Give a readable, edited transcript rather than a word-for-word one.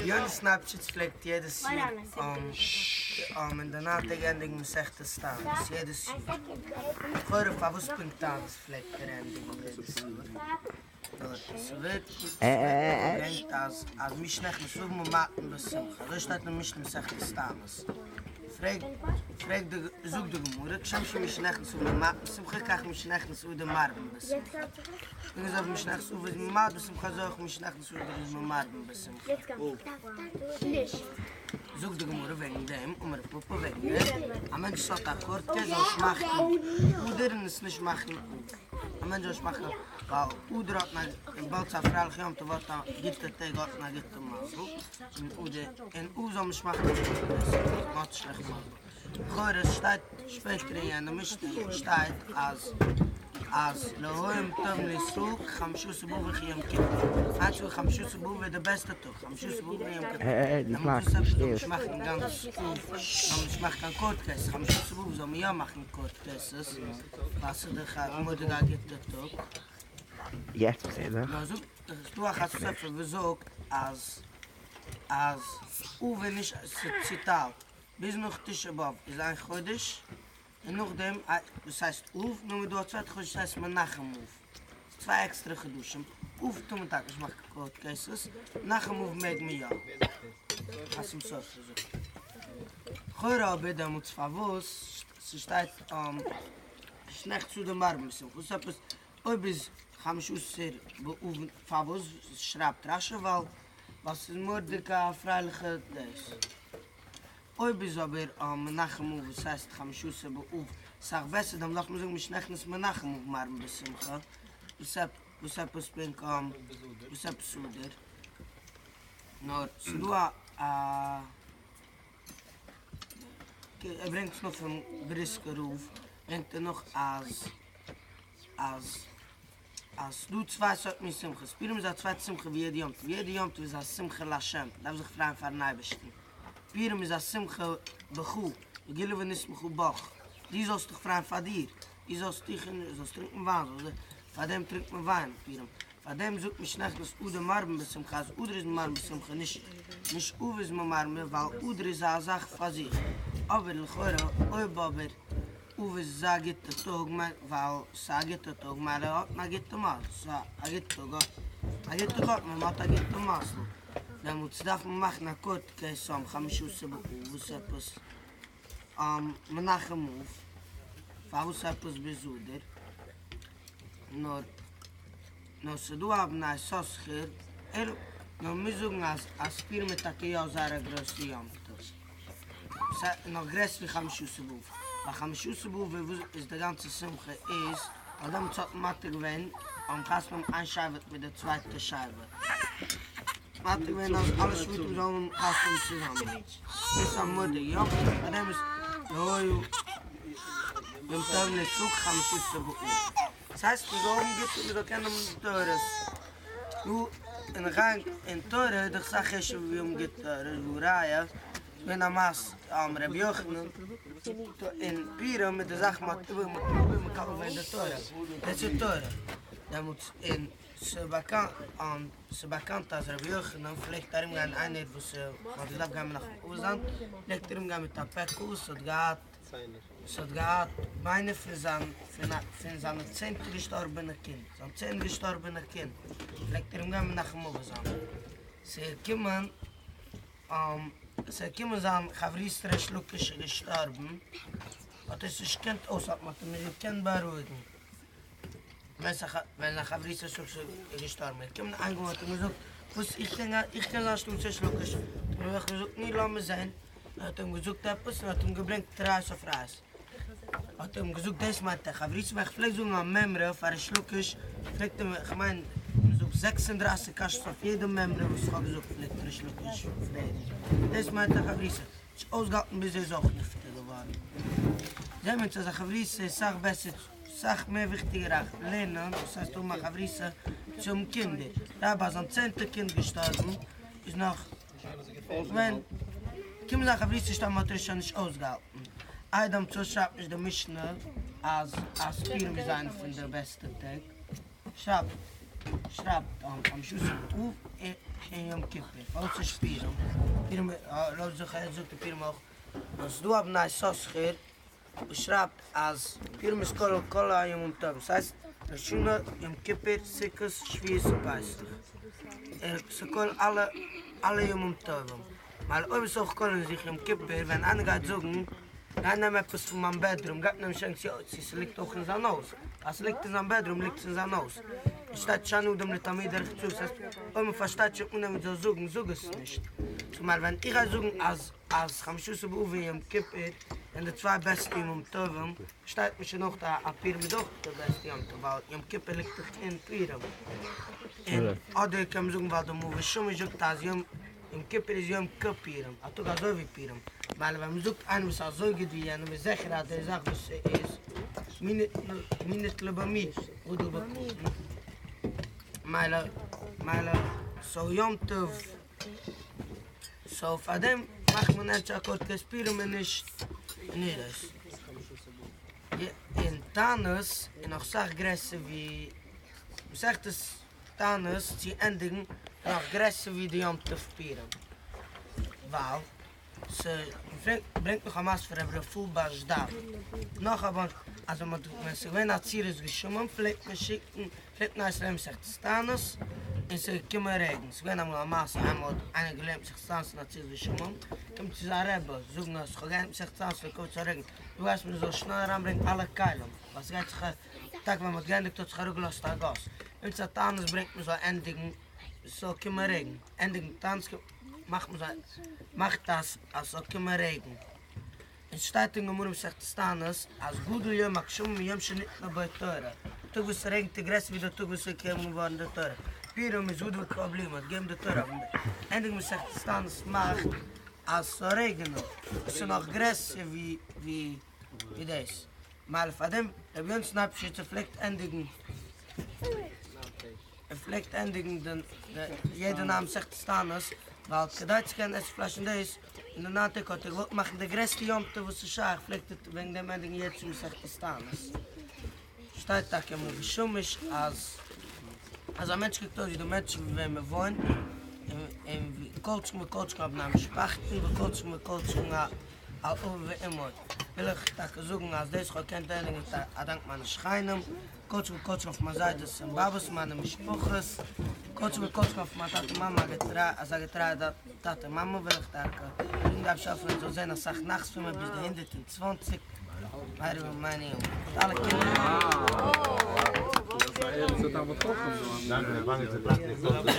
רבי יונתן אייבשיץ פלעגט יעדעס יאר אין די ניין טעג ענדיגן מסכת תענית, יעדעס יאר. לכאורה פארוואס פונקט תענית פלעגט ער ענדיגן יעדעס יאר? נאר ס'ווערט געברענגט אז אז משנכנס אב ממעטין בשמחה, אזוי שטייט אין משנה מסכת תענית. פרעגט פרעגט די זאגט די גמרא כשם שמשנכנס אב ממעטין בשמחה כך משנכנס אדר מרבין בשמחה. און אזוי ווי משנכנס אב איז ממעט בשמחה אזוי אויך משנכנס אדר איז מרבין בשמחה. זאגט די גמרא וועגן דעם, אמר רב פפא וועגן דעם, א מענטש וואס האט א קאורט קעיס זאל נישט מאכן אדר און עס נישט מאכן אב. א מענטש זאל נישט מאכן ווייל אדר האט מען וויבאלד ס'איז א פרייליכע יום טוב האט א גוטע טעג האט מען א גוטע מזל, און אדר און אב זאל מען נישט מאכן קיין קאורט קעיס, מען האט שלעכט מזל. לכאורה שטייט שפעטער אין יענע משנה שטייט אז אז לא היו ימים טובים לישראל כחמשה עשר באב וכיום כיפור מיינט צו חמשה עשר באב איז די בעסטע טאג חמשה עשר באב און יום כיפור דעמאלטס וואס עפעס זאל מען נישט מאכן גאנץ אב זאל מען נישט מאכן קיין קאורט קעיס חמשה עשר באב זאל מען יא מאכן קאורט קעיסעס ווייל ס'איז דאך א מורא'דיג א גוטע טאג. יעצט בסדר. נאר זאגט ס'איז דא א חתם סופר וואס זאגט אז אז אב איז נישט ס'צוטיילט ביז נאך תשעה באב איז איין חודש, און נאכדעם דאס הייסט אב, נאכדעם איז דא א צווייטע חודש וואס הייסט מנחם אב, ס'איז צוויי עקסטערע חדשים, אב טאר מען טאקע נישט מאכן קיין קאורט קעיסעס, מנחם אב מעג מען יא, חתם סופר זאגט. לכאורה אבער דעמאלטס פארוואס ס'שטייט משנכנס אדר מרבין בשמחה, וואס עפעס אויב איז חמשה עשר באב פארוואס שרייבט רשי ווייל ווייל ס'איז מורא'דיג א פרייליכע דאס. אויב איז אבער מנחם אב וואס הייסט חמשה עשר באב סאך בעסער דאן דארף מען זאגן משנכנס מנחם אב מרבין בשמחה וואס עפעס פונקט וואס עפעס אדר נאר ס'דא א ער ברענגט עס נאך פון בריסקער רב ברענגט ער נאך אז אז אז ס'דא צוויי סארט מין שמחות, פורים איז א צווייטע שמחה ווי יעדע יום טוב, יעדע יום טוב איז א שמחה להשם, מ'דארף זיך פרייען פארן אייבערשטן, פורים איז א שמחה בך, בגאולה ונשמחה בך, דו זאלסט דיך פרייען פאר דיר, דו זאלסט דיך און זאלסט טרינקען וויין, זאלסט פאר דעם טרינקט מען וויין פורים, פאר דעם זאגט משנכנס אדר מרבין בשמחה אז אדר איז מען מרבין בשמחה נישט נישט אב איז מען מרבה ווייל אדר איז א זאך פאר זיך, אבער לכאורה אויב אבער אב איז אזא גוטע טאג ווייל ס'איז א גוטע טאג מילא האט מען א גוטע מזל, ס'איז א גוטע טאג א גוטע טאג האט מען, מ'האט א גוטע מזל, דעמאלטס דארף מען מאכן א קאורט קעיס אום חמשה עשר באב, וואס עפעס מנחם אב, פארוואס עפעס ביז אדר, נאר נאר ס'דא א בני יששכר, ער נאר מ'מוז זאגן אז אז פורים איז טאקע יא זייער א גרויסע יום טוב. ס'איז נאך גרעסער ווי חמשה עשר באב, ווייל חמשה עשר באב איז וואס איז די גאנצע שמחה איז ווייל דעמאלטס האט מען מתיר געווען האבן חתונה האבן איין שבט מיט די צווייטע שבט, מתיר געווען אז אלע שבטים זאלן האבן חתונה צוזאמען, דאס איז א מורא'דיגע יום טוב, פאר דעם איז לא היו ימים טובים לישראל כחמשה עשר באב, דאס הייסט מען זאל האבן גוטע מען זאל קענען האבן דורות, נו און גיין אין תורה איז דאך אסאך חשוב'ער ווי האבן גוטע דורות, והא ראיה. געווען א מעשה רבי יוחנן אין פורים מיט די זאך מען האט איבער מקבל געווען די תורה דאס איז תורה דעמאלטס און ס'איז באקאנט אז רבי יוחנן פלעגט ארום גיין איינער וואס האט געדארפט גיין מנחם אבל זיין פלעגט ארום גיין מיט א פעקל וואס האט געהאט וואס האט געהאט ביינער פון זיין פון זיינע צענטע געשטארבענע קינד זיין צענט געשטארבענע קינד פלעגט ארום גיין מנחם אבל זיין ס'איז געקומען עס איז געקומען זיין חברותא ריש לקיש איז געשטארבן, האט ער עס נישט געקענט אויסהאלטן, האט אים נישט געקענט בארואיגן, ווען זיין חברותא ריש לקיש איז געשטארבן, איז געקומען איין גוי האט אים געזאגט, וואס איך קען גיין, איך קען זיין אנשטאט ריש לקיש, האט אים געזאגט נו לאמיר זען, ער האט אים געזאגט עפעס און האט אים געברענגט ראיות אויף ראיות. האט ער אים געזאגט דאס מיינט א חברותא ווען איך פלעג זאגן א מימרא פאר ריש לקיש פלעגט ער מיר כ'מיין מ'זאגט 36 קשיות אויף יעדע מימרא וואס איך האב געזאגט פלעגט ריש לקיש פרעגן דאס מיינט א חברותא נישט אויסגעהאלטן ביז ער איז אויך נפטר געווארן זעהן מיר אונז אז א חברותא איז סאך בעסער סאך מער וויכטיגער א לערנען וואס הייסט האבן א חברותא צו האבן קינדער רבי אז זיין צענטע קינד געשטארבן איז נאך ווען קומט זיין חברותא שטארבן האט ער עס שוין נישט אויסגעהאלטן. איי דעמאלטס שרייבט נישט די משנה אז אז פורים איז איינע פון די בעסטע טעג. שרייבט שרייבט חמשה עשר באב. און יום כיפור, פארוואס נישט פורים? פורים לויט זיך ער זאגט פורים אויך, נאר ס'איז דא א בני יששכר וואס שרייבט אז פורים איז כולל כל הימים טובים, ס'הייסט ראש השנה, יום כיפור, סוכות, שבועות און פסח, ס'איז כולל אלע אלע ימים טובים, ווייל אויב איז אויך כולל אין זיך יום כיפור, ווען איינער גייט זאגן גיי נעם עפעס פון מיין בעדרום, גייט מען אים שוין צו צו ס'ליגט אויך אין זיין הויז, אז ס'ליגט אין זיין בעדרום ליגט עס אין זיין הויז, עס שטייט שאין אדם לתלמידו דרך ארץ, ס'הייסט אויב מ'פארשטייט שוין אן דעם מ'זאל זאגן, זאג עס נישט. סאו מילא ווען איך גיי זאגן אז אז חמשה עשר באב און יום כיפור זענען די צוויי בעסטע ימים טובים, פארשטייט מען שוין אויך אז פורים איז אויך די בעסטע יום טוב ווייל יום כיפור ליגט דאך אין פורים. און אדער קען מען זאגן ווייל די מאור ושמש זאגט אז יום יום כיפור איז יום כפורים, א טאג אזוי ווי פורים, מילא ווען מ'זאגט איינעם וואס איז אזוי גוט ווי יענעם איז זיכער אז די זאך וואס ס'איז מי נתלה במי גדול בקטן, מילא מילא סאו יום טוב סאו פארדעם מאכט מען ענדערש א קאורט קעיס פורים און נישט נישט דאס. און תענית איז נאך סאך גרעסער ווי מסכת תענית צו ענדיגן איז נאך גרעסער ווי די יום טוב פורים ווייל ס'ברענגט נאך א מעשה פון רבי רפאל באזשדאוו נאך א באנטש אז ווען מ'האט ווען ס'איז געווען עצירת גשמים פלעגט מען שיקן פלעגט מען הייסן לערנען מסכת תענית און ס'איז געקומען רעגן ס'איז געווען אמאל א מעשה איינמאל האט איינער געלערנט מסכת תענית אין עצירת גשמים קומט צו זיין רבי זאגן אז כ'האב געענדיגט מסכת תענית לכבוד ס'זאל רעגן דו הייסט מען זאל שנעל אריינברענגען אלע כלים ווייל ס'גייט זיך טאקע ווען מ'האט געענדיגט האט זיך אראפגעלאזט א גאס. אמצע תענית ברענגט מען זאל ענדיגן ס'זאל קומען רעגן, ענדיגן תענית מאכט מען זאל מאכט אז אז ס'זאל קומען רעגן. און ס'שטייט אין גמרא מסכת תענית אז גדול יום הגשמים מיום שניתנה בו תורה, טאג וואס ס'רעגנט איז גרעסער ווי די טאג וואס איז געגעבן געווארן די תורה. פורים איז הדר קבלוה, מ'האט געגעבן די תורה אבער ענדיגן מסכת תענית מאכט אז ס'זאל רעגענען, עס איז נאך גרעסער ווי ווי ווי דאס. מילא פאר דעם רבי יונתן אייבשיצער פלעגט ענדיגן ער פלעגט ענדיגן די יעדע נייע מסכת תענית ווייל כדי צו קענען עסן פלייש און דאס אין די ניין טעג האט ער געוואלט מאכן די גרעסטע יום טוב וואס איז שייך פלעגט ער וועגן דעם ענדיגן יעדעס יאר מסכת תענית. שטייט טאקע אין מאור ושמש אז אז א מענטש קוקט אויס ווי די מענטשן מיט וועם ער וואוינט און כל שכן וכל שכן על בני משפחתו וכל שכן וכל שכן על אביו ואמו וויל איך טאקע זאגן אז דאס כ'האב געקענט ענדיגן איז א דאנק מיינע שכנים, כל שכן וכל שכן אויף מיין זיידעס און באבעס, מיינע משפחות, כל שכן וכל שכן אויף מיין טאטע מאמע, אזא געטרייע טאטע מאמע וויל איך טאקע זאגן די אייבערשטער זאל העלפן זאל זען אסאך נחת פון מיר ביז די 120 מהרה בימינו אמן מיט אלע קינדער.